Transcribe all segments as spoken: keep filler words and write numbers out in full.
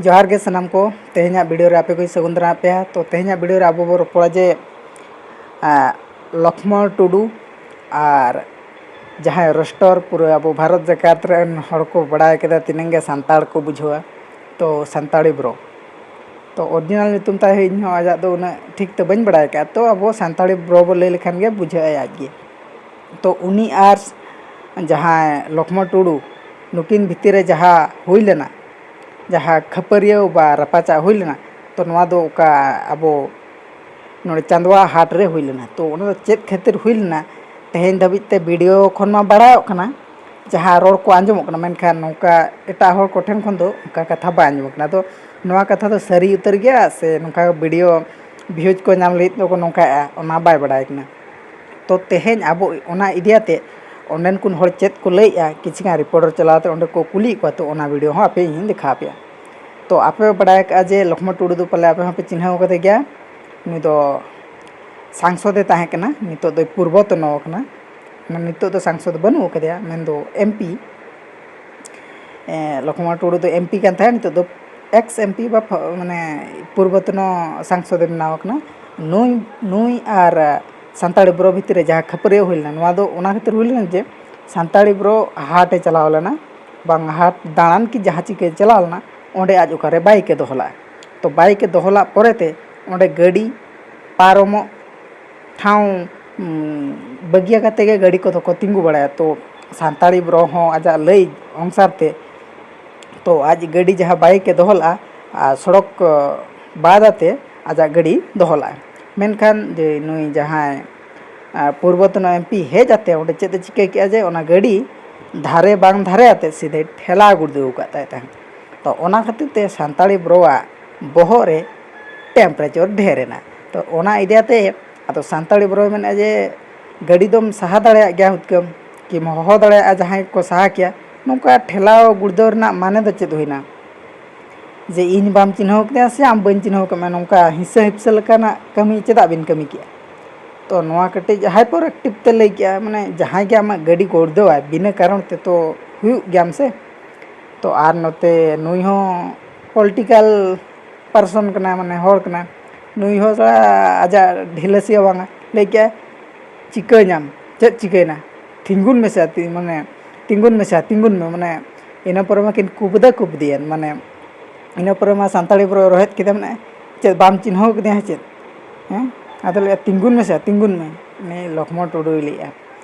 ᱡᱚᱦᱟᱨ ᱜᱮ ᱥᱟᱱᱟᱢ ᱠᱚ᱾ ᱛᱮᱦᱮᱧᱟᱜ video ᱨᱮ ᱟᱯᱮ ᱠᱚᱧ ᱥᱟᱹᱜᱩᱱ ᱫᱟᱨᱟᱢ ᱯᱮᱭᱟ᱾ ᱛᱚ, ᱛᱮᱦᱮᱧᱟᱜ video ᱨᱮ ᱟᱵᱚ ᱵᱚ ᱨᱚᱯᱚᱲᱟ ᱡᱮ, ᱟ, ᱞᱚᱠᱷᱢᱚᱬ ᱴᱩᱰᱩ ᱟᱨ ᱡᱟᱦᱟᱸᱭ ᱨᱳᱥᱴᱟᱨ, ᱯᱩᱨᱟᱹ ᱟᱵᱚ ᱵᱷᱟᱨᱚᱛ ᱡᱟᱠᱟᱛ ᱨᱮᱱ ᱦᱚᱲ ᱠᱚ ᱵᱟᱲᱟᱭ ᱠᱮᱫᱟ, ᱛᱤᱱᱟᱹᱝ ᱜᱮ ᱥᱟᱱᱛᱟᱲ ᱠᱚ ᱵᱩᱡᱷᱟᱹᱣᱟ᱾ ᱛᱚ, ᱥᱟᱱᱛᱟᱲᱤ ᱵᱨᱳ᱾ ᱛᱚ, original ᱧᱩᱛᱩᱢ ᱛᱟᱭ ᱤᱧ ᱦᱚᱸ ᱟᱡᱟᱜ ᱫᱚ ᱩᱱᱟᱹᱜ ᱴᱷᱤᱠ ᱛᱮ ᱵᱟᱹᱧ ᱵᱟᱲᱟᱭ ᱠᱟᱜᱼᱟ᱾ ᱛᱚ, ᱟᱵᱚ ᱥᱟᱱᱛᱟᱲᱤ ᱵᱨᱳ ᱵᱚ ᱞᱟᱹᱭ ᱞᱮᱠᱷᱟᱱ ᱜᱮ ᱵᱩᱡᱷᱟᱹᱜᱼᱟᱭ ᱟᱡ ᱜᱮ᱾ ᱛᱚ, ᱩᱱᱤ ᱟᱨ ᱡᱟᱦᱟᱸᱭ ᱞᱚᱠᱷᱢᱚᱬ ᱴᱩᱰᱩ, ᱱᱩᱠᱤᱱ ᱵᱷᱤᱛᱤᱨ ᱨᱮ ᱡᱟᱦᱟᱸ ᱦᱩᱭ ᱞᱮᱱᱟ, ᱡᱟᱦᱟᱸ ᱠᱷᱟᱹᱯᱟᱹᱨᱤᱭᱟᱹᱣ ᱵᱟ ᱨᱟᱯᱟᱪᱟᱜ ᱦᱩᱭ ᱞᱮᱱᱟ, ᱛᱚ, ᱱᱚᱣᱟ ᱫᱚ ᱚᱠᱟ ᱟᱵᱚ ᱱᱚᱰᱮ ᱪᱟᱸᱫᱣᱟ ᱦᱟᱴ ᱨᱮ ᱦᱩᱭ ᱞᱮᱱᱟ᱾ ᱛᱚ, ᱚᱱᱟ ᱫᱚ ᱪᱮᱫ ᱠᱷᱟᱹᱛᱤᱨ ᱦᱩᱭ ᱞᱮᱱᱟ, ᱛᱮᱦᱮᱧ ᱫᱷᱟᱹᱵᱤᱡ ᱛᱮ video ᱠᱷᱚᱱ ᱢᱟ ᱵᱟᱲᱟᱭᱚᱜ ᱠᱟᱱᱟ, ᱡᱟᱦᱟᱸ ᱨᱚᱲ ᱠᱚ ᱟᱸᱡᱚᱢᱚᱜ ᱠᱟᱱᱟ, ᱢᱮᱱᱠᱷᱟᱱ ᱱᱚᱝᱠᱟ ᱮᱴᱟᱜ ᱦᱚᱲ ᱠᱚᱴᱷᱮᱱ ᱠᱷᱚᱱ ᱫᱚ ᱚᱱᱠᱟ ᱠᱟᱛᱷᱟ ᱵᱟᱭ ᱟᱸᱡᱚᱢᱚᱜ ᱠᱟᱱᱟ᱾ ᱟᱫᱚ ᱱᱚᱣᱟ ᱠᱟᱛᱷᱟ ᱫᱚ ᱥᱟᱹᱨᱤ ᱩᱛᱟᱹᱨ ᱜᱮᱭᱟ ᱥᱮ ᱱᱚᱝᱠᱟ video views ᱠᱚ ᱧᱟᱢ ᱞᱟᱹᱜᱤᱫ ᱫᱚᱠᱚ ᱱᱚᱝᱠᱟᱭᱮᱫᱼᱟ, ᱚᱱᱟ ᱵᱟᱭ ᱵᱟᱲᱟᱭ ᱠᱟᱱᱟ᱾ ᱛᱚ, ᱛᱮᱦᱮᱧ ᱟᱵᱚ ᱚᱱᱟ ᱤᱫᱤᱭᱟᱛᱮ ᱚᱸᱰᱮᱱ ᱠᱚ ᱦᱚᱲ ᱪᱮᱫ ᱠᱚ ᱞᱟᱹᱭᱮᱫᱼᱟ, ᱠᱤᱪᱷᱩ ᱜᱟᱱ reporter ᱪᱟᱞᱟᱣ ᱠᱟᱛᱮ ᱚᱸᱰᱮ ᱠᱚ ᱠᱩᱞᱤᱭᱮᱫ ᱠᱚᱣᱟ, ᱛᱚ, ᱚᱱᱟ video ᱦᱚᱸ ᱟᱯᱮ ᱤᱧ ᱫᱮᱠᱷᱟᱣ ᱟᱯᱮᱭᱟ᱾ ᱛᱚ, ᱟᱯᱮ ᱯᱮ ᱵᱟᱲᱟᱭ ᱠᱟᱜᱼᱟ ᱡᱮ ᱞᱚᱠᱷᱢᱚᱬ ᱴᱩᱰᱩ ᱫᱚ ᱯᱟᱞᱮ ᱟᱯᱮ ᱦᱚᱸᱯᱮ ᱪᱤᱱᱦᱟᱹᱣ ᱠᱟᱫᱮ ᱜᱮᱭᱟ᱾ ᱩᱱᱤ ᱫᱚ ᱥᱟᱝᱥᱚᱫᱮ ᱛᱟᱦᱮᱸ ᱠᱟᱱᱟ, ᱱᱤᱛᱚᱜ ᱫᱚᱭ ᱯᱩᱨᱵᱚᱛᱚᱱᱚ ᱟᱠᱟᱱᱟ᱾ ᱢᱟᱱᱮ, ᱱᱤᱛᱚᱜ ᱫᱚ ᱥᱟᱝᱥᱚᱫ ᱵᱟᱹᱱᱩᱜ ᱟᱠᱟᱫᱮᱭᱟ, ᱢᱮᱱᱫᱚ MP᱾ ᱮ, ᱞᱚᱠᱷᱢᱚᱬ ᱴᱩᱰᱩ ᱫᱚ MP ᱠᱟᱱ ᱛᱟᱦᱮᱸᱫ, ᱱᱤᱛᱚᱜ ᱫᱚ ex MP ᱵᱟ ᱯᱷ-, ᱢᱟᱱᱮ, ᱯᱩᱨᱵᱚᱛᱚᱱᱚ ᱥᱟᱝᱥᱚᱫᱮ ᱵᱮᱱᱟᱣ ᱟᱠᱟᱱᱟ᱾ ᱱᱩᱭ, ᱱᱩᱭ ᱟᱨ ᱥᱟᱱᱛᱟᱲᱤ ᱵᱨᱳ ᱵᱷᱤᱛᱤᱨ ᱨᱮ ᱡᱟᱦᱟᱸ ᱠᱷᱟᱹᱯᱟᱹᱨᱤᱭᱟᱹ ᱦᱩᱭ ᱞᱮᱱᱟ, ᱱᱚᱣᱟ ᱫᱚ ᱚᱱᱟ ᱠᱷᱟᱹᱛᱤᱨ ᱦᱩᱭ ᱞᱮᱱᱟ ᱡᱮ ᱥᱟᱱᱛᱟᱲᱤ ᱵᱨᱳ ᱦᱟᱴ ᱮ ᱪᱟᱞᱟᱣ ᱞᱮᱱᱟ, ᱵᱟᱝ ᱦᱟᱴ ᱫᱟᱬᱟᱱ ᱠᱤ ᱡᱟᱦᱟᱸ ᱪᱤᱠᱟᱹᱭ ᱪᱟᱞᱟᱣ ᱞᱮᱱᱟ, ᱚᱸᱰᱮ ᱟᱡ ᱚᱠᱟᱨᱮ bike ᱮ ᱫᱚᱦᱚ ᱞᱟᱜᱼᱟ᱾ ᱛᱚ, bike ᱮ ᱫᱚᱦᱚ ᱞᱟᱜ ᱯᱚᱨᱮᱛᱮ ᱚᱸᱰᱮ ᱜᱟᱹᱰᱤ ᱯᱟᱨᱚᱢᱚᱜ ᱴᱷᱟᱶ, ᱩᱢ, ᱵᱟᱹᱜᱤᱭᱟ ᱠᱟᱛᱮ ᱜᱮ ᱜᱟᱹᱰᱤ ᱠᱚᱫᱚ ᱠᱚ ᱛᱤᱸᱜᱩ ᱵᱟᱲᱟᱭᱟ᱾ ᱛᱚ, ᱥᱟᱱᱛᱟᱲᱤ ᱵᱨᱳ ᱦᱚᱸ ᱟᱡᱟᱜ ᱞᱟᱹᱭ ᱚᱱᱩᱥᱟᱨ ᱛᱮ, ᱛᱚ, ᱟᱡ ᱜᱟᱹᱰᱤ ᱡᱟᱦᱟᱸ bike ᱮ ᱫᱚᱦᱚ ᱞᱟᱜᱼᱟ, ᱟᱨ ᱥᱚᱲᱚᱠ, ᱚ, ᱵᱟᱫ ᱟᱛᱮ ᱟᱡᱟᱜ ᱜᱟᱹᱰᱤ ᱫᱚᱦᱚ ᱞᱟᱜᱼᱟ᱾ ᱢᱮᱱᱠᱷᱟᱱ ᱡᱮ ᱱᱩᱭ ᱡᱟᱦᱟᱸᱭ, ᱟ, ᱯᱩᱨᱵᱚᱛᱚᱱ MP ᱦᱮᱡ ᱟᱛᱮ ᱚᱸᱰᱮ ᱪᱮᱫ ᱮ ᱪᱤᱠᱟᱹ ᱠᱮᱜᱼᱟ ᱡᱮ ᱚᱱᱟ ᱜᱟᱹᱰᱤ ᱫᱷᱟᱨᱮ ᱵᱟᱝ ᱫᱷᱟᱨᱮ ᱟᱛᱮ ᱥᱤᱫᱷᱟᱹᱭ ᱴᱷᱮᱞᱟᱣ ᱜᱩᱲᱫᱟᱹᱣ ᱟᱠᱟᱫ ᱛᱟᱭ ᱛᱟᱦᱮᱸᱫ᱾ ᱛᱚ, ᱚᱱᱟ ᱠᱷᱟᱹᱛᱤᱨ ᱛᱮ ᱥᱟᱱᱛᱟᱲᱤ ᱵᱨᱳᱣᱟᱜ ᱵᱚᱦᱚᱜ ᱨᱮ temperature ᱰᱷᱮᱨ ᱮᱱᱟ᱾ ᱛᱚ, ᱚᱱᱟ ᱤᱫᱤ ᱟᱛᱮ ᱟᱫᱚ ᱥᱟᱱᱛᱟᱲᱤ ᱵᱨᱳᱭ ᱢᱮᱱᱮᱫᱼᱟ ᱡᱮ ᱜᱟᱹᱰᱤ ᱫᱚᱢ ᱥᱟᱦᱟ ᱫᱟᱲᱮᱭᱟᱜ ᱜᱮᱭᱟ ᱦᱩᱛᱠᱟᱹᱢ, ᱠᱤᱢ ᱦᱚᱦᱚ ᱫᱟᱲᱮᱭᱟᱜᱼᱟ ᱡᱟᱦᱟᱸᱭ ᱠᱚ ᱥᱟᱦᱟ ᱠᱮᱭᱟ, ᱱᱚᱝᱠᱟ ᱴᱷᱮᱞᱟᱣ ᱜᱩᱲᱫᱟᱹᱣ ᱨᱮᱱᱟᱜ ᱢᱟᱱᱮ ᱫᱚ ᱪᱮᱫ ᱦᱩᱭᱱᱟ? ᱡᱮ ᱤᱧ ᱵᱟᱢ ᱪᱤᱱᱦᱟᱹᱣ ᱠᱮᱫᱟ ᱥᱮ ᱟᱢ ᱵᱟᱹᱧ ᱪᱤᱱᱦᱟᱹᱣ ᱠᱮᱫ ᱢᱮᱭᱟ, ᱱᱚᱝᱠᱟ ᱦᱤᱥᱟᱹ ᱦᱤᱯᱥᱟᱹ ᱞᱮᱠᱟᱱᱟᱜ ᱠᱟᱹᱢᱤ ᱪᱮᱫᱟᱜ ᱵᱤᱱ ᱠᱟᱹᱢᱤ ᱠᱮᱜᱼᱟ? ᱛᱚ, ᱱᱚᱣᱟ ᱠᱟᱹᱴᱤᱡ hyper active ᱛᱮ ᱞᱟᱹᱭ ᱠᱮᱜᱼᱟ, ᱢᱟᱱᱮ, ᱡᱟᱦᱟᱸᱭ ᱜᱮ ᱟᱢᱟᱜ ᱜᱟᱹᱰᱤ ᱜᱩᱲᱫᱟᱹᱣᱟᱭ ᱵᱤᱱᱟᱹ ᱠᱟᱨᱚᱱ ᱛᱮ, ᱛᱚ ᱦᱩᱭᱩᱜ ᱜᱮᱭᱟᱢ ᱥᱮ᱾ ᱛᱚ, ᱟᱨ ᱱᱚᱛᱮ ᱱᱩᱭ ᱦᱚᱸ ᱯᱚᱞᱤᱴᱤᱠᱟᱞ ᱯᱟᱨᱥᱚᱱ ᱠᱟᱱᱟ, ᱢᱟᱱᱮ ᱦᱚᱲ ᱠᱟᱱᱟ, ᱱᱩᱭ ᱦᱚᱸ ᱛᱷᱚᱲᱟ ᱟᱡᱟᱜ ᱰᱷᱤᱞᱟᱹᱥᱤ ᱦᱚᱸ ᱵᱟᱝᱟ, ᱞᱟᱹᱭ ᱠᱮᱜᱼᱟᱭ, "ᱪᱤᱠᱟᱹᱧᱟᱢ, ᱪᱮᱫ ᱪᱤᱠᱟᱹᱭᱮᱱᱟ? ᱛᱤᱸᱜᱩᱱ ᱢᱮᱥᱮ", ᱟᱨ ᱛᱤ-, ᱢᱟᱱᱮ, "ᱛᱤᱸᱜᱩᱱ ᱢᱮᱥᱮ, ᱛᱤᱸᱜᱩᱱ ᱢᱮ", ᱢᱟᱱᱮ, ᱤᱱᱟᱹ ᱯᱚᱨᱮ ᱢᱟᱠᱤᱱ ᱠᱩᱯᱫᱟᱹ ᱠᱩᱯᱫᱤᱭᱮᱱ, ᱢᱟᱱᱮ, ᱤᱱᱟᱹ ᱯᱚᱨᱮ ᱢᱟ ᱥᱟᱱᱛᱟᱲᱤ ᱯᱩᱨᱟᱹ ᱨᱚᱦᱮᱫ ᱠᱮᱫᱟ, ᱢᱟᱱᱮ, "ᱪᱮᱫ ᱵᱟᱢ ᱪᱤᱱᱦᱟᱹᱣ ᱠᱮᱫᱮᱭᱟ ᱪᱮᱫ? ᱦᱮᱸ?" ᱟᱫᱚ ᱞᱟᱹᱭᱮᱫᱼᱟ, "ᱛᱤᱸᱜᱩᱱ ᱢᱮᱥᱮ, ᱛᱤᱸᱜᱩᱱ ᱢᱮ", ᱩᱱᱤ ᱞᱚᱠᱷᱢᱚᱱ ᱴᱩᱰᱩᱭ ᱞᱟᱹᱭᱮᱫᱼᱟ᱾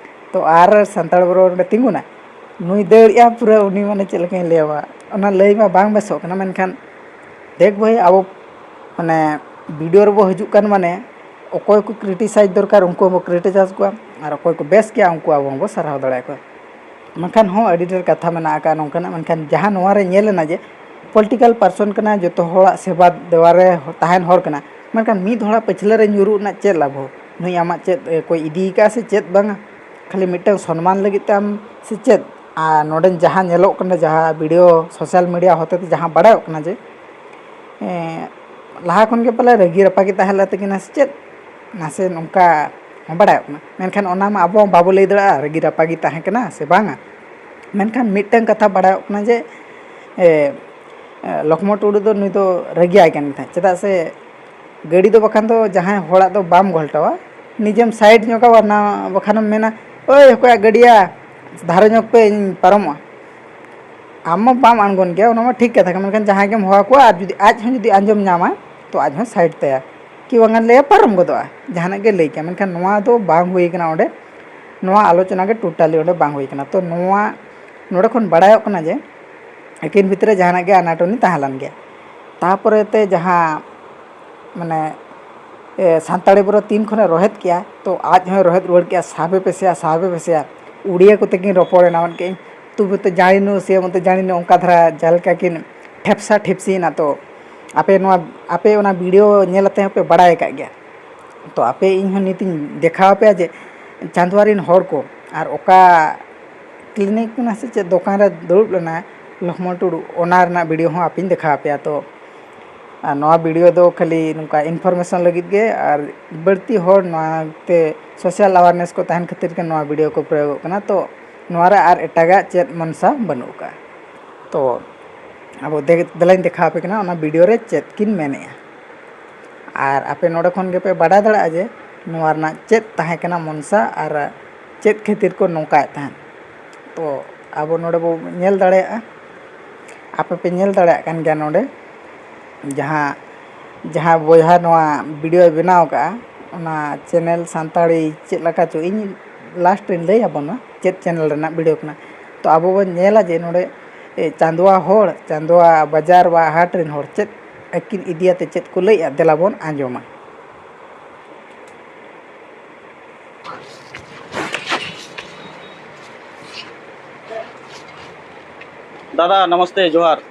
ᱛᱚ ᱟᱨ ᱥᱟᱱᱛᱟᱲ ᱵᱚᱨᱚ ᱚᱸᱰᱮ ᱛᱤᱸᱜᱩᱱᱟ, ᱱᱩᱭ ᱫᱟᱹᱲᱮᱜᱼᱟ ᱯᱩᱨᱟᱹ, ᱩᱱᱤ ᱢᱟᱱᱮ ᱪᱮᱫ ᱞᱮᱠᱟᱧ ᱞᱟᱹᱭᱟᱢᱟ, ᱚᱱᱟ ᱞᱟᱹᱭ ᱢᱟ ᱵᱟᱝ ᱵᱮᱥᱚᱜ ᱠᱟᱱᱟ, ᱢᱮᱱᱠᱷᱟᱱ ᱫᱮᱠ ᱵᱷᱟᱹᱭ, ᱟᱵᱚ ᱢᱟᱱᱮ ᱵᱷᱤᱰᱤᱭᱳ ᱨᱮᱵᱚ ᱦᱤᱡᱩᱜ ᱠᱟᱱ, ᱢᱟᱱᱮ ᱚᱠᱚᱭ ᱠᱚ ᱠᱨᱤᱴᱤᱥᱟᱭᱤᱡᱽ ᱫᱚᱨᱠᱟᱨ ᱩᱱᱠᱩ ᱦᱚᱸᱵᱚ ᱠᱨᱤᱴᱤᱥᱟᱭᱤᱡᱽ ᱠᱚᱣᱟ, ᱟᱨ ᱚᱠᱚᱭ ᱠᱚ ᱵᱮᱥ ᱜᱮᱭᱟ ᱩᱱᱠᱩ ᱟᱵᱚ ᱦᱚᱸᱵᱚ ᱥᱟᱨᱦᱟᱣ ᱫᱟᱲᱮᱭᱟᱠᱚᱣᱟ᱾ ᱢᱮᱱᱠᱷᱟᱱ ᱦᱚᱸ ᱟᱹᱰᱤ ᱰᱷᱮᱨ ᱠᱟᱛᱷᱟ ᱢᱮᱱᱟᱜ ᱟᱠᱟᱫ ᱱᱚᱝᱠᱟᱱᱟᱜ, ᱢᱮᱱᱠᱷᱟᱱ ᱡᱟᱦᱟᱸ ᱱᱚᱣᱟ ᱨᱮ ᱧᱮᱞ ᱮᱱᱟ ᱡᱮ ᱯᱚᱞᱤᱴᱤᱠᱟᱞ ᱯᱟᱨᱥᱚᱱ ᱠᱟᱱᱟ, ᱡᱚᱛᱚ ᱦᱚᱲᱟᱜ ᱥᱮᱵᱟ ᱫᱮᱣᱟ ᱨᱮ ᱛᱟᱦᱮᱱ ᱦᱚᱲ ᱠᱟᱱᱟ, ᱢᱮᱱᱠᱷᱟᱱ ᱢᱤᱫ ᱦᱚᱲᱟᱜ ᱯᱟᱹᱪᱷᱞᱟᱹ ᱨᱮ ᱧᱩᱨᱩᱜ ᱨᱮᱱᱟᱜ ᱪᱮᱫ ᱞᱟᱵᱷ ᱦᱚᱸ? ᱱᱩᱭ ᱟᱢᱟᱜ ᱪᱮᱫ ᱮ ᱠᱚᱭ ᱤᱫᱤ ᱟᱠᱟᱫᱼᱟ ᱥᱮ ᱪᱮᱫ ᱵᱟᱝᱟ? ᱠᱷᱟᱹᱞᱤ ᱢᱤᱫᱴᱟᱝ ᱥᱚᱱᱢᱟᱱ ᱞᱟᱹᱜᱤᱫ ᱛᱮ ᱟᱢ ᱥᱮ ᱪᱮᱫ? ᱟᱨ ᱱᱚᱰᱮ ᱡᱟᱦᱟᱸ ᱧᱮᱞᱚᱜ ᱠᱟᱱᱟ, ᱡᱟᱦᱟᱸ ᱵᱷᱤᱰᱤᱭᱳ ᱥᱳᱥᱟᱞ ᱢᱤᱰᱤᱭᱟ ᱦᱚᱛᱮ ᱛᱮ ᱡᱟᱦᱟᱸ ᱵᱟᱲᱟᱭᱚᱜ ᱠᱟᱱᱟ ᱡᱮ, ᱮᱸ, ᱞᱟᱦᱟ ᱠᱷᱚᱱ ᱜᱮ ᱯᱟᱞᱮ ᱨᱟᱹᱜᱤ ᱨᱟᱯᱟᱜᱤ ᱛᱟᱦᱮᱸ ᱞᱮᱱ ᱛᱟᱹᱠᱤᱱᱟ ᱥᱮ ᱪᱮᱫ? ᱱᱟᱥᱮ ᱱᱚᱝᱠᱟ ᱦᱚᱸ ᱵᱟᱲᱟᱭᱚᱜ ᱠᱟᱱᱟ, ᱢᱮᱱᱠᱷᱟᱱ ᱚᱱᱟ ᱢᱟ ᱟᱵᱚ ᱵᱟᱵᱚ ᱞᱟᱹᱭ ᱫᱟᱲᱮᱭᱟᱜᱼᱟ ᱨᱟᱹᱜᱤ ᱨᱟᱯᱟᱜᱤ ᱛᱟᱦᱮᱸ ᱠᱟᱱᱟ ᱥᱮ ᱵᱟᱝᱟ᱾ ᱢᱮᱱᱠᱷᱟᱱ ᱢᱤᱫᱴᱟᱝ ᱠᱟᱛᱷᱟ ᱵᱟᱲᱟᱭᱚᱜ ᱠᱟᱱᱟ ᱡᱮ, ᱮ, ᱮ, ᱞᱚᱠᱷᱢᱚ ᱴᱩᱰᱩ ᱫᱚ ᱱᱩᱭ ᱫᱚ ᱨᱟᱹᱜᱤᱭᱟᱭ ᱠᱟᱱ ᱛᱟᱦᱮᱸᱫ, ᱪᱮᱫᱟᱜ ᱥᱮ ᱜᱟᱹᱰᱤ ᱫᱚ ᱵᱟᱠᱷᱟᱱ ᱫᱚ ᱡᱟᱦᱟᱸᱭ ᱦᱚᱲᱟᱜ ᱫᱚ ᱵᱟᱢ ᱜᱷᱚᱞᱴᱟᱣᱟ, ᱱᱤᱡᱮᱢ ᱥᱟᱭᱤᱰ ᱧᱚᱜᱟ, ᱵᱟᱠᱷᱟᱱᱮᱢ ᱢᱮᱱᱟ, "ᱳᱭ, ᱚᱠᱚᱭᱟᱜ ᱜᱟᱹᱰᱤᱭᱟ, ᱫᱷᱟᱨᱮ ᱧᱚᱜ ᱯᱮ, ᱤᱧ ᱯᱟᱨᱚᱢᱚᱜᱼᱟ᱾" ᱟᱢ ᱢᱟ ᱵᱟᱢ ᱟᱬᱜᱚᱱ ᱜᱮᱭᱟ, ᱚᱱᱟ ᱢᱟ ᱴᱷᱤᱠ ᱠᱟᱛᱷᱟ ᱠᱟᱱᱟ, ᱢᱮᱱᱠᱷᱟᱱ ᱡᱟᱦᱟᱸᱭ ᱜᱮᱢ ᱦᱚᱦᱚ ᱟᱠᱚᱣᱟ, ᱟᱨ ᱡᱩᱫᱤ ᱟᱡ ᱦᱚᱸ ᱡᱩᱫᱤ ᱟᱸᱡᱚᱢ ᱧᱟᱢᱟᱭ, ᱛᱚ ᱟᱡ ᱦᱚᱸ ᱥᱟᱭᱤᱰ ᱛᱟᱭᱟ, ᱠᱤ ᱵᱟᱝ ᱞᱟᱹᱭᱟ, ᱯᱟᱨᱚᱢ ᱜᱚᱫᱚᱜᱼᱟ, ᱡᱟᱦᱟᱱᱟᱜ ᱜᱮ ᱞᱟᱹᱭ ᱠᱮᱭᱟ᱾ ᱢᱮᱱᱠᱷᱟᱱ ᱱᱚᱣᱟ ᱫᱚ ᱵᱟᱝ ᱦᱩᱭ ᱠᱟᱱᱟ ᱚᱸᱰᱮ, ᱱᱚᱣᱟ ᱟᱞᱳᱪᱚᱱᱟ ᱜᱮ ᱴᱳᱴᱟᱞᱤ ᱚᱸᱰᱮ ᱵᱟᱝ ᱦᱩᱭ ᱠᱟᱱᱟ᱾ ᱛᱚ ᱱᱚᱣᱟ, ᱱᱚᱰᱮ ᱠᱷᱚᱱ ᱵᱟᱲᱟᱭᱚᱜ ᱠᱟᱱᱟ ᱡᱮ ᱟᱹᱠᱤᱱ ᱵᱷᱤᱛᱨᱤ ᱨᱮ ᱡᱟᱦᱟᱱᱟᱜ ᱜᱮ ᱟᱱᱟᱴᱚᱱᱤ ᱛᱟᱦᱮᱸ ᱞᱮᱱ ᱜᱮᱭᱟ᱾ ᱛᱟᱯᱚᱨᱮ ᱛᱮ ᱡᱟᱦᱟᱸ, ᱢᱟᱱᱮ, ᱮ, ᱥᱟᱱᱛᱟᱲᱤ ᱵᱚᱨᱚ ᱛᱤᱱ ᱠᱷᱚᱱᱮ ᱨᱚᱦᱮᱫ ᱠᱮᱜᱼᱟ, ᱛᱚ ᱟᱡ ᱦᱚᱸᱭ ᱨᱚᱦᱮᱫ ᱨᱩᱣᱟᱹᱲ ᱠᱮᱜᱼᱟ, "ᱥᱟᱵᱮ ᱯᱮᱥᱮᱭᱟ, ᱥᱟᱵᱮ ᱯᱮᱥᱮᱭᱟ", ᱩᱲᱤᱭᱟ ᱠᱚᱛᱮ ᱠᱤᱱ ᱨᱚᱯᱚᱲ ᱮᱱᱟ, ᱢᱮᱱ ᱠᱮᱜᱼᱟᱹᱧ, "ᱛᱩ ᱵᱚ ᱛᱚ ᱡᱟᱹᱱᱤ ᱱᱩ ᱥᱮ ᱢᱚᱛᱚ ᱡᱟᱹᱱᱤ ᱱᱩ", ᱚᱱᱠᱟ ᱫᱷᱟᱨᱟ ᱡᱟᱦᱟᱸ ᱞᱮᱠᱟ ᱠᱤᱱ ᱴᱷᱮᱯᱥᱟ ᱴᱷᱮᱯᱥᱤ ᱮᱱᱟ᱾ ᱛᱚ ᱟᱯᱮ ᱱᱚᱣᱟ, ᱟᱯᱮ ᱚᱱᱟ ᱵᱷᱤᱰᱤᱭᱳ ᱧᱮᱞ ᱟᱛᱮ ᱦᱚᱸᱯᱮ ᱵᱟᱲᱟᱭ ᱟᱠᱟᱫ ᱜᱮᱭᱟ᱾ ᱛᱚ ᱟᱯᱮ, ᱤᱧ ᱦᱚᱸ ᱱᱤᱛᱤᱧ ᱫᱮᱠᱷᱟᱣ ᱟᱯᱮᱭᱟ ᱡᱮ ᱪᱟᱸᱫᱣᱟ ᱨᱮᱱ ᱦᱚᱲ ᱠᱚ ᱟᱨ ᱚᱠᱟ ᱠᱞᱤᱱᱤᱠ ᱠᱟᱱᱟ ᱥᱮ ᱪᱮᱫ ᱫᱚᱠᱟᱱ ᱨᱮ ᱫᱩᱲᱩᱵ ᱞᱮᱱᱟ ᱞᱚᱠᱷᱢᱚᱱ ᱴᱩᱰᱩ, ᱚᱱᱟ ᱨᱮᱱᱟᱜ ᱵᱷᱤᱰᱤᱭᱳ ᱦᱚᱸ ᱟᱯᱮᱧ ᱫᱮᱠᱷᱟᱣ ᱟᱯᱮᱭᱟ᱾ ᱛᱚ ᱟᱨ ᱱᱚᱣᱟ ᱵᱷᱤᱰᱤᱭᱳ ᱫᱚ ᱠᱷᱟᱹᱞᱤ ᱱᱚᱝᱠᱟ ᱤᱱᱯᱷᱚᱨᱢᱮᱥᱚᱱ ᱞᱟᱹᱜᱤᱫ ᱜᱮ, ᱟᱨ ᱵᱟᱹᱲᱛᱤ ᱦᱚᱲ ᱱᱚᱣᱟ ᱛᱮ ᱥᱳᱥᱟᱞ ᱟᱣᱟᱨᱱᱮᱥ ᱠᱚ ᱛᱟᱦᱮᱱ ᱠᱷᱟᱹᱛᱤᱨ ᱜᱮ ᱱᱚᱣᱟ ᱵᱷᱤᱰᱤᱭᱳ ᱠᱚ ᱯᱨᱚᱭᱳᱜᱚᱜ ᱠᱟᱱᱟ᱾ ᱛᱚ ᱱᱚᱣᱟ ᱨᱮ ᱟᱨ ᱮᱴᱟᱜᱟᱜ ᱪᱮᱫ ᱢᱚᱱᱥᱟ ᱵᱟᱹᱱᱩᱜ ᱟᱠᱟᱫᱼᱟ᱾ ᱛᱚ ᱟᱵᱚ ᱫᱮ- ᱫᱮᱞᱟᱧ ᱫᱮᱠᱷᱟᱣ ᱟᱯᱮ ᱠᱟᱱᱟ ᱚᱱᱟ ᱵᱷᱤᱰᱤᱭᱳ ᱨᱮ ᱪᱮᱫ ᱠᱤᱱ ᱢᱮᱱᱮᱜᱼᱟ᱾ ᱟᱨ ᱟᱯᱮ ᱱᱚᱰᱮ ᱠᱷᱚᱱ ᱜᱮᱯᱮ ᱵᱟᱰᱟᱭ ᱫᱟᱲᱮᱭᱟᱜᱼᱟ ᱡᱮ ᱱᱚᱣᱟ ᱨᱮᱱᱟᱜ ᱪᱮᱫ ᱛᱟᱦᱮᱸ ᱠᱟᱱᱟ ᱢᱚᱱᱥᱟ ᱟᱨ ᱪᱮᱫ ᱠᱷᱟᱹᱛᱤᱨ ᱠᱚ ᱱᱚᱝᱠᱟᱭᱮᱫ ᱛᱟᱦᱮᱸᱫ᱾ ᱛᱚ ᱟᱵᱚ ᱱᱚᱰᱮ ᱵᱚ ᱧᱮᱞ ᱫᱟᱲᱮᱭᱟᱜᱼᱟ, ᱟᱯᱮ ᱯᱮ ᱧᱮᱞ ᱫᱟᱲᱮᱭᱟᱜ ᱠᱟᱱ ᱜᱮᱭᱟ ᱱᱚᱰᱮ ᱡᱟᱦᱟᱸ ᱡᱟᱦᱟᱸ ᱵᱚᱭᱦᱟ ᱱᱚᱣᱟ ᱵᱷᱤᱰᱤᱭᱳᱭ ᱵᱮᱱᱟᱣ ᱟᱠᱟᱫᱼᱟ, ᱚᱱᱟ ᱪᱮᱱᱮᱞ ᱥᱟᱱᱛᱟᱲᱤ ᱪᱮᱫ ᱞᱮᱠᱟ ᱪᱚ, ᱤᱧ ᱞᱟᱥᱴ ᱨᱤᱧ ᱞᱟᱹᱭ ᱟᱵᱚᱱᱟ ᱪᱮᱫ ᱪᱮᱱᱮᱞ ᱨᱮᱱᱟᱜ ᱵᱷᱤᱰᱤᱭᱳ ᱠᱟᱱᱟ᱾ ᱛᱚ ᱟᱵᱚ ᱵᱚᱱ ᱧᱮᱞᱟ ᱡᱮ ᱱᱚᱰᱮ ᱮ, ᱪᱟᱸᱫᱳᱣᱟ ᱦᱚᱲ, ᱪᱟᱸᱫᱳᱣᱟ ᱵᱟᱡᱟᱨ ᱵᱟ ᱦᱟᱴ ᱨᱮᱱ ᱦᱚᱲ ᱪᱮᱫ ᱟᱹᱠᱤᱱ ᱤᱫᱤᱭᱟᱛᱮ ᱪᱮᱫ ᱠᱚ ᱞᱟᱹᱭᱮᱜᱼᱟ, ᱫᱮᱞᱟ ᱵᱚᱱ ᱟᱸᱡᱚᱢᱟ᱾ दादा नमस्ते, जोहार।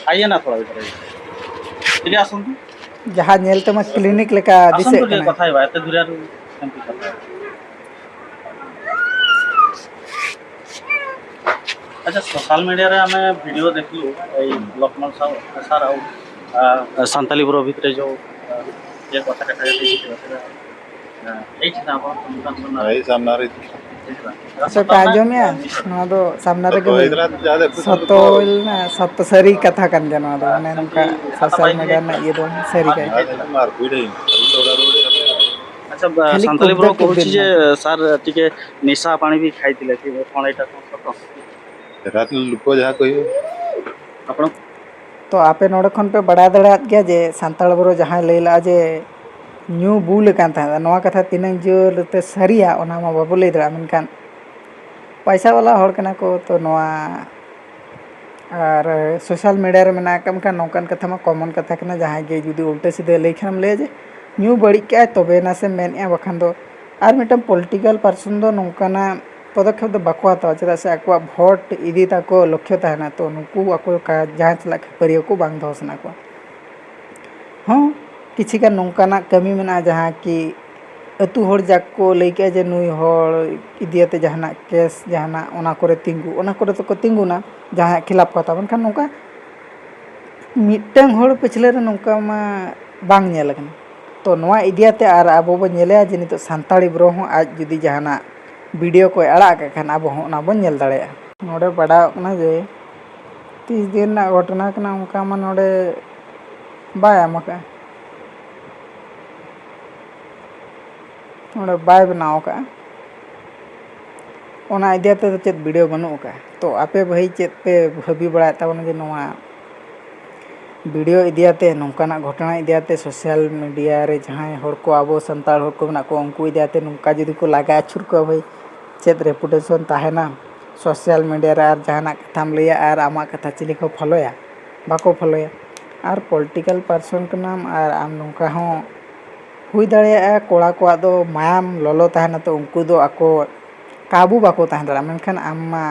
आइए ना थोड़ा इधर आइए। ठीक है, आसन। ᱡᱟᱦᱟᱸ ᱧᱮᱞ ᱛᱮᱢᱟ ᱠᱞᱤᱱᱤᱠ ᱞᱮᱠᱟ ᱟᱥᱚᱱ ᱫᱤᱥᱟᱹᱜ ᱠᱚ ᱞᱤᱭᱮ ᱠᱟᱱᱟ᱾ ᱠᱟᱛᱷᱟ ᱦᱩᱭᱩᱜᱼᱟ, ᱮᱛᱮ ᱫᱷᱩᱨᱤᱭᱟᱹ ᱨᱮ ᱥᱟᱱᱛᱤ ᱠᱟᱛᱷᱟ᱾ ᱟᱪᱪᱷᱟ, ᱥᱳᱥᱟᱞ ᱢᱤᱰᱤᱭᱟ ᱨᱮ ᱟᱢᱮ ᱵᱷᱤᱰᱤᱭᱳ ᱫᱮᱠᱷᱞᱩ, ᱮᱭ ᱞᱚᱠᱷᱢᱚᱬ ᱥᱟᱶ ᱥᱟᱨ ᱟᱵᱚ, ᱟ, ᱥᱟᱱᱛᱟᱞᱤ ᱵᱨᱳ ᱵᱷᱤᱛᱨᱮ ᱡᱚ, ᱟ, ᱡᱮ ᱠᱟᱛᱷᱟ ᱠᱟᱛᱷᱟ ᱠᱟᱛᱮ ᱡᱤᱛ ᱠᱟᱛᱷᱟ, ᱟ, ᱮᱭ ᱪᱮᱫᱟᱜ ᱟᱵᱚ ᱥᱚᱝᱵᱤᱫᱷᱟᱱ ᱥᱚᱱᱱᱟ ᱮᱭ ᱥᱟᱢᱱᱟ ᱨᱮ᱾ ᱥᱮ ᱯᱮ ᱟᱸᱡᱚᱢᱮᱜᱼᱟ? ᱱᱚᱣᱟ ᱫᱚ ᱥᱟᱢᱱᱟ ᱨᱮᱜᱮ ᱦᱩᱭᱩᱜᱼᱟ᱾ ᱥᱚᱛᱚ ᱦᱩᱭ ᱞᱮᱱᱟ, ᱥᱚᱛᱚ ᱥᱟᱹᱨᱤ ᱠᱟᱛᱷᱟ ᱠᱟᱱ ᱜᱮᱭᱟ ᱱᱚᱣᱟ ᱫᱚ, ᱢᱟᱱᱮ ᱱᱚᱝᱠᱟ ᱥᱳᱥᱟᱞ ᱢᱤᱰᱤᱭᱟ ᱨᱮᱱᱟᱜ ᱤᱭᱟᱹ ᱫᱚ ᱥᱟᱹᱨᱤ ᱜᱮ᱾ ଆଚ୍ଛା, ବା-, ଖାଲି ଶାନ୍ତାଳୀ ବ୍ରୋ କୁଦା କହୁଛି ଯେ କୁଦେନା। ସାର୍ ଟିକେ ନିଶା ପାଣି ବି ଖାଇଥିଲେ, କି କ'ଣ ଏଇଟା କ'ଣ ସତ? ସେଟା ତ ଲୋକ ଯାହା କହିବେ। ଆପଣ? ᱛᱚ ᱟᱯᱮ ᱱᱚᱰᱮ ᱠᱷᱚᱱ ᱯᱮ ᱵᱟᱲᱟᱭ ᱫᱟᱲᱮᱭᱟᱜ ᱜᱮᱭᱟ ᱡᱮ ᱥᱟᱱᱛᱟᱲ ᱵᱨᱳ ᱡᱟᱦᱟᱸᱭ ᱞᱟᱹᱭ ᱞᱮᱫᱼᱟ ᱡᱮ ᱧᱩ ᱵᱩᱞ ᱟᱠᱟᱱ ᱛᱟᱦᱮᱸᱫ, ᱱᱚᱣᱟ ᱠᱟᱛᱷᱟ ᱛᱤᱱᱟᱹᱝ ᱡᱳᱨ ᱛᱮ ᱥᱟᱹᱨᱤᱭᱟ ᱚᱱᱟ ᱢᱟ ᱵᱟᱵᱚ ᱞᱟᱹᱭ ᱫᱟᱲᱮᱭᱟᱜᱼᱟ, ᱢᱮᱱᱠᱷᱟᱱ ᱯᱚᱭᱥᱟ ᱵᱟᱞᱟ ᱦᱚᱲ ᱠᱟᱱᱟ ᱠᱚ, ᱛᱚ ᱱᱚᱣᱟ ᱟᱨ ᱥᱳᱥᱟᱞ ᱢᱤᱰᱤᱭᱟ ᱨᱮ ᱢᱮᱱᱟᱜ ᱟᱠᱟᱫ, ᱢᱮᱱᱠᱷᱟᱱ ᱱᱚᱝᱠᱟᱱ ᱠᱟᱛᱷᱟ ᱢᱟ ᱠᱚᱢᱚᱱ ᱠᱟᱛᱷᱟ ᱠᱟᱱᱟ, ᱡᱟᱦᱟᱸᱭ ᱜᱮ ᱡᱩᱫᱤ ᱩᱞᱴᱟᱹ ᱥᱤᱫᱷᱟᱹ ᱞᱟᱹᱭ ᱠᱷᱟᱱᱮᱢ ᱞᱟᱹᱭᱟ ᱡᱮ ᱧᱩ ᱵᱟᱹᱲᱤᱡ ᱠᱟᱜᱼᱟᱭ ᱛᱚᱵᱮ ᱱᱟᱥᱮ ᱢᱮᱱᱮᱫᱼᱟ, ᱵᱟᱠᱷᱟᱱ ᱫᱚ ᱟᱨ ᱢᱤᱫᱴᱟᱝ ᱯᱚᱞᱤᱴᱤᱠᱟᱞ ᱯᱟᱨᱥᱚᱱ ᱫᱚ ᱱᱚᱝᱠᱟᱱᱟᱜ ᱯᱚᱫᱚᱠᱷᱮᱯ ᱫᱚ ᱵᱟᱠᱚ ᱦᱟᱛᱟᱣᱟ, ᱪᱮᱫᱟᱜ ᱥᱮ ᱟᱠᱚᱣᱟᱜ ᱵᱷᱳᱴ ᱤᱫᱤ ᱛᱟᱠᱚ ᱞᱚᱠᱠᱷᱚ ᱛᱟᱦᱮᱱᱟ, ᱛᱚ ᱱᱩᱠᱩ ᱟᱠᱚ ᱠᱟ-, ᱡᱟᱦᱟᱸ ᱥᱟᱞᱟᱜ ᱠᱷᱟᱹᱯᱟᱹᱨᱤᱭᱟᱹ ᱠᱚ ᱵᱟᱝ ᱫᱚᱦᱚ ᱥᱟᱱᱟ ᱠᱚᱣᱟ᱾ ᱦᱚᱸ, ᱠᱤᱪᱷᱤ ᱜᱟᱱ ᱱᱚᱝᱠᱟᱱᱟᱜ ᱠᱟᱹᱢᱤ ᱢᱮᱱᱟᱜᱼᱟ ᱡᱟᱦᱟᱸ ᱠᱤ ᱟᱹᱛᱩ ᱦᱚᱲ ᱡᱟᱠ ᱠᱚ ᱞᱟᱹᱭ ᱠᱮᱜᱼᱟ ᱡᱮ ᱱᱩᱭ ᱦᱚᱲ ᱤᱫᱤᱭᱟᱛᱮ ᱡᱟᱦᱟᱱᱟᱜ ᱠᱮᱥ, ᱡᱟᱦᱟᱱᱟᱜ ᱚᱱᱟ ᱠᱚᱨᱮ ᱛᱤᱸᱜᱩ, ᱚᱱᱟ ᱠᱚᱨᱮ ᱫᱚᱠᱚ ᱛᱤᱸᱜᱩᱱᱟ ᱡᱟᱦᱟᱸᱭᱟᱜ ᱠᱷᱤᱞᱟᱯ ᱠᱚ ᱦᱟᱛᱟᱣᱟ, ᱢᱮᱱᱠᱷᱟᱱ ᱱᱚᱝᱠᱟ ᱢᱤᱫᱴᱟᱝ ᱦᱚᱲ ᱯᱟᱹᱪᱷᱞᱟᱹ ᱨᱮ ᱱᱚᱝᱠᱟ ᱢᱟ ᱵᱟᱝ ᱧᱮᱞ ᱟᱠᱟᱱᱟ᱾ ᱛᱚ ᱱᱚᱣᱟ ᱤᱫᱤᱭᱟᱛᱮ ᱟᱨ ᱟᱵᱚ ᱵᱚᱱ ᱧᱮᱞᱮᱜᱼᱟ ᱡᱮ ᱱᱤᱛᱚᱜ ᱥᱟᱱᱛᱟᱲᱤ ᱵᱨᱳ ᱦᱚᱸ ᱟᱡ ᱡᱩᱫᱤ ᱡᱟᱦᱟᱱᱟᱜ ᱵᱷᱤᱰᱤᱭᱳ ᱠᱚᱭ ᱟᱲᱟᱜ ᱟᱠᱟᱫ ᱠᱷᱟᱱ ᱟᱵᱚ ᱦᱚᱸ ᱚᱱᱟ ᱵᱚᱱ ᱧᱮᱞ ᱫᱟᱲᱮᱭᱟᱜᱼᱟ᱾ ᱱᱚᱰᱮ ᱵᱟᱰᱟᱭᱚᱜ ᱠᱟᱱᱟ ᱡᱮ ᱛᱤᱥ ᱫᱤᱱ ᱨᱮᱱᱟᱜ ᱜᱷᱚᱴᱚᱱᱟ ᱠᱟᱱᱟ, ᱚᱱᱠᱟ ᱢᱟ ᱱᱚᱰᱮ ᱵᱟᱭ ᱮᱢ ᱟᱠᱟᱫᱼᱟ, ᱱᱚᱰᱮ ᱵᱟᱭ ᱵᱮᱱᱟᱣ ᱟᱠᱟᱫᱼᱟ᱾ ᱚᱱᱟ ᱤᱫᱤ ᱠᱟᱛᱮ ᱫᱚ ᱪᱮᱫ ᱵᱷᱤᱰᱤᱭᱳ ᱵᱟᱹᱱᱩᱜ ᱟᱠᱟᱫᱼᱟ᱾ ᱛᱚ ᱟᱯᱮ ᱵᱷᱟᱹᱭ ᱪᱮᱫ ᱯᱮ ᱵᱷᱟᱹᱵᱤ ᱵᱟᱲᱟᱭᱮᱫ ᱛᱟᱵᱚᱱᱟ ᱡᱮ ᱱᱚᱣᱟ ᱵᱷᱤᱰᱤᱭᱳ ᱤᱫᱤ ᱠᱟᱛᱮ, ᱱᱚᱝᱠᱟᱱᱟᱜ ᱜᱷᱚᱴᱚᱱᱟ ᱤᱫᱤ ᱠᱟᱛᱮ ᱥᱳᱥᱟᱞ ᱢᱤᱰᱤᱭᱟ ᱨᱮ ᱡᱟᱦᱟᱸᱭ ᱦᱚᱲ ᱠᱚ, ᱟᱵᱚ ᱥᱟᱱᱛᱟᱲ ᱦᱚᱲ ᱠᱚ ᱢᱮᱱᱟᱜ ᱠᱚᱣᱟ, ᱩᱱᱠᱩ ᱤᱫᱤ ᱠᱟᱛᱮ ᱱᱚᱝᱠᱟ ᱡᱩᱫᱤ ᱠᱚ ᱞᱟᱜᱟ ᱟᱹᱪᱩᱨ ᱠᱚᱣᱟ ᱵᱷᱟᱹᱭ, ᱪᱮᱫ ᱨᱮᱯᱩᱴᱮᱥᱚᱱ ᱛᱟᱦᱮᱱᱟ ᱥᱳᱥᱟᱞ ᱢᱤᱰᱤᱭᱟ ᱨᱮ? ᱟᱨ ᱡᱟᱦᱟᱱᱟᱜ ᱠᱟᱛᱷᱟᱢ ᱞᱟᱹᱭᱟ ᱟᱨ ᱟᱢᱟᱜ ᱠᱟᱛᱷᱟ ᱪᱤᱞᱤ ᱠᱚ ᱯᱷᱚᱞᱳᱭᱟ? ᱵᱟᱠᱚ ᱯᱷᱚᱞᱳᱭᱟ᱾ ᱟᱨ ᱯᱚᱞᱤᱴᱤᱠᱟᱞ ᱯᱟᱨᱥᱚᱱ ᱠᱟᱱᱟᱢ ᱟᱨ ᱟᱢ ᱱᱚᱝᱠᱟ ᱦᱚᱸ ᱦᱩᱭ ᱫᱟᱲᱮᱭᱟᱜᱼᱟ, ᱠᱚᱲᱟ ᱠᱚᱣᱟᱜ ᱫᱚ ᱢᱟᱭᱟᱢ ᱞᱚᱞᱚ ᱛᱟᱦᱮᱱᱟ, ᱛᱚ ᱩᱱᱠᱩ ᱫᱚ ᱟᱠᱚ ᱠᱟᱵᱩ ᱵᱟᱠᱚ ᱛᱟᱦᱮᱸ ᱫᱟᱲᱮᱭᱟᱜᱼᱟ᱾ ᱢᱮᱱᱠᱷᱟᱱ ᱟᱢ ᱢᱟ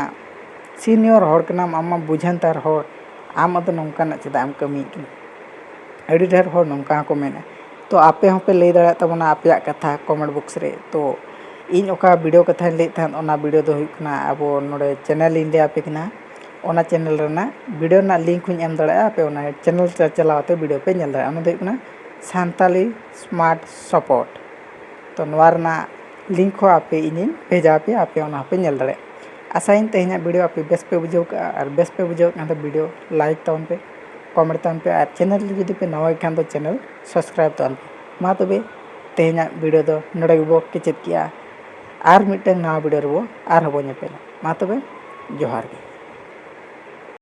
ᱥᱤᱱᱤᱭᱚᱨ ᱦᱚᱲ ᱠᱟᱱᱟᱢ, ᱟᱢ ᱢᱟ ᱵᱩᱡᱷᱟᱹᱱᱛᱟᱨ ᱦᱚᱲ, ᱟᱢ ᱟᱫᱚ ᱱᱚᱝᱠᱟᱱᱟᱜ ᱪᱮᱫᱟᱜ ᱮᱢ ᱠᱟᱹᱢᱤᱭᱮᱫ ᱠᱟᱱᱟ? ᱟᱹᱰᱤ ᱰᱷᱮᱨ ᱦᱚᱲ ᱱᱚᱝᱠᱟ ᱦᱚᱸᱠᱚ ᱢᱮᱱᱟ᱾ ᱛᱚ ᱟᱯᱮ ᱦᱚᱸᱯᱮ ᱞᱟᱹᱭ ᱫᱟᱲᱮᱭᱟᱜ ᱛᱟᱵᱚᱱᱟ ᱟᱯᱮᱭᱟᱜ ᱠᱟᱛᱷᱟ ᱠᱚᱢᱮᱱᱴ ᱵᱚᱠᱥ ᱨᱮ᱾ ᱛᱚ ᱤᱧ ᱚᱠᱟ ᱵᱷᱤᱰᱤᱭᱳ ᱠᱟᱛᱷᱟᱧ ᱞᱟᱹᱭᱮᱫ ᱛᱟᱦᱮᱸᱫ, ᱚᱱᱟ ᱵᱷᱤᱰᱤᱭᱳ ᱫᱚ ᱦᱩᱭᱩᱜ ᱠᱟᱱᱟ, ᱟᱵᱚ ᱱᱚᱰᱮ ᱪᱮᱱᱮᱞ ᱤᱧ ᱞᱟᱹᱭ ᱟᱯᱮ ᱠᱟᱱᱟ, ᱚᱱᱟ ᱪᱮᱱᱮᱞ ᱨᱮᱱᱟᱜ ᱵᱷᱤᱰᱤᱭᱳ ᱨᱮᱱᱟᱜ ᱞᱤᱝᱠ ᱦᱚᱸᱧ ᱮᱢ ᱫᱟᱲᱮᱭᱟᱜᱼᱟ᱾ ᱟᱯᱮ ᱚᱱᱟ ᱪᱮᱱᱮᱞ ᱨᱮ ᱪᱟᱞᱟᱣ ᱠᱟᱛᱮ ᱵᱷᱤᱰᱤᱭᱳ ᱯᱮ ᱧᱮᱞ ᱫᱟᱲᱮᱭᱟᱜᱼᱟ᱾ ᱚᱱᱟ ᱫᱚ ᱦᱩᱭᱩᱜ ᱠᱟᱱᱟ ᱥᱟᱱᱛᱟᱞᱤ ᱥᱢᱟᱨᱴ ᱥᱟᱯᱳᱨᱴ᱾ ᱛᱚ ᱱᱚᱣᱟ ᱨᱮᱱᱟᱜ ᱞᱤᱝᱠ ᱦᱚᱸ ᱟᱯᱮ ᱤᱧᱤᱧ ᱵᱷᱮᱡᱟ ᱟᱯᱮᱭᱟ, ᱟᱯᱮ ᱚᱱᱟ ᱦᱚᱸᱯᱮ ᱧᱮᱞ ᱫᱟᱲᱮᱭᱟᱜᱼᱟ᱾ ᱟᱥᱟᱭᱟᱹᱧ ᱛᱮᱦᱮᱧᱟᱜ ᱵᱷᱤᱰᱤᱭᱳ ᱟᱯᱮ ᱵᱮᱥ ᱯᱮ ᱵᱩᱡᱷᱟᱹᱣ ᱠᱟᱜᱼᱟ, ᱟᱨ ᱵᱮᱥ ᱯᱮ ᱵᱩᱡᱷᱟᱹᱣ ᱠᱷᱟᱱ ᱫᱚ ᱵᱷᱤᱰᱤᱭᱳ ᱞᱟᱭᱤᱠ ᱛᱟᱵᱚᱱ ᱯᱮ, ᱠᱚᱢᱮᱱᱴ ᱛᱟᱵᱚᱱ ᱯᱮ, ᱟᱨ ᱪᱮᱱᱮᱞ ᱨᱮ ᱡᱩᱫᱤ ᱯᱮ ᱱᱟᱣᱟ ᱜᱮ ᱠᱷᱟᱱ ᱫᱚ ᱪᱮᱱᱮᱞ ᱥᱟᱵᱥᱠᱨᱟᱭᱤᱵ ᱛᱟᱵᱚᱱ ᱯᱮ᱾ ᱢᱟ ᱛᱚᱵᱮ ᱛᱮᱦᱮᱧᱟᱜ ᱵᱷᱤᱰᱤᱭᱳ ᱫᱚ ᱱᱚᱰᱮ ᱜᱮᱵᱚ ᱠᱮᱪᱮᱫ ᱠᱮᱜᱼᱟ᱾ ᱟᱨ ᱢᱤᱫᱴᱟᱝ ᱱᱟᱣᱟ ᱵᱷᱤᱰᱤᱭᱳ ᱨᱮᱵᱚ ᱟᱨᱦᱚᱸ ᱵᱚ ᱧᱮᱯᱮᱞᱟ᱾ ᱢᱟ ᱛᱚᱵᱮ ᱡᱚᱦᱟᱨ ᱜᱮ᱾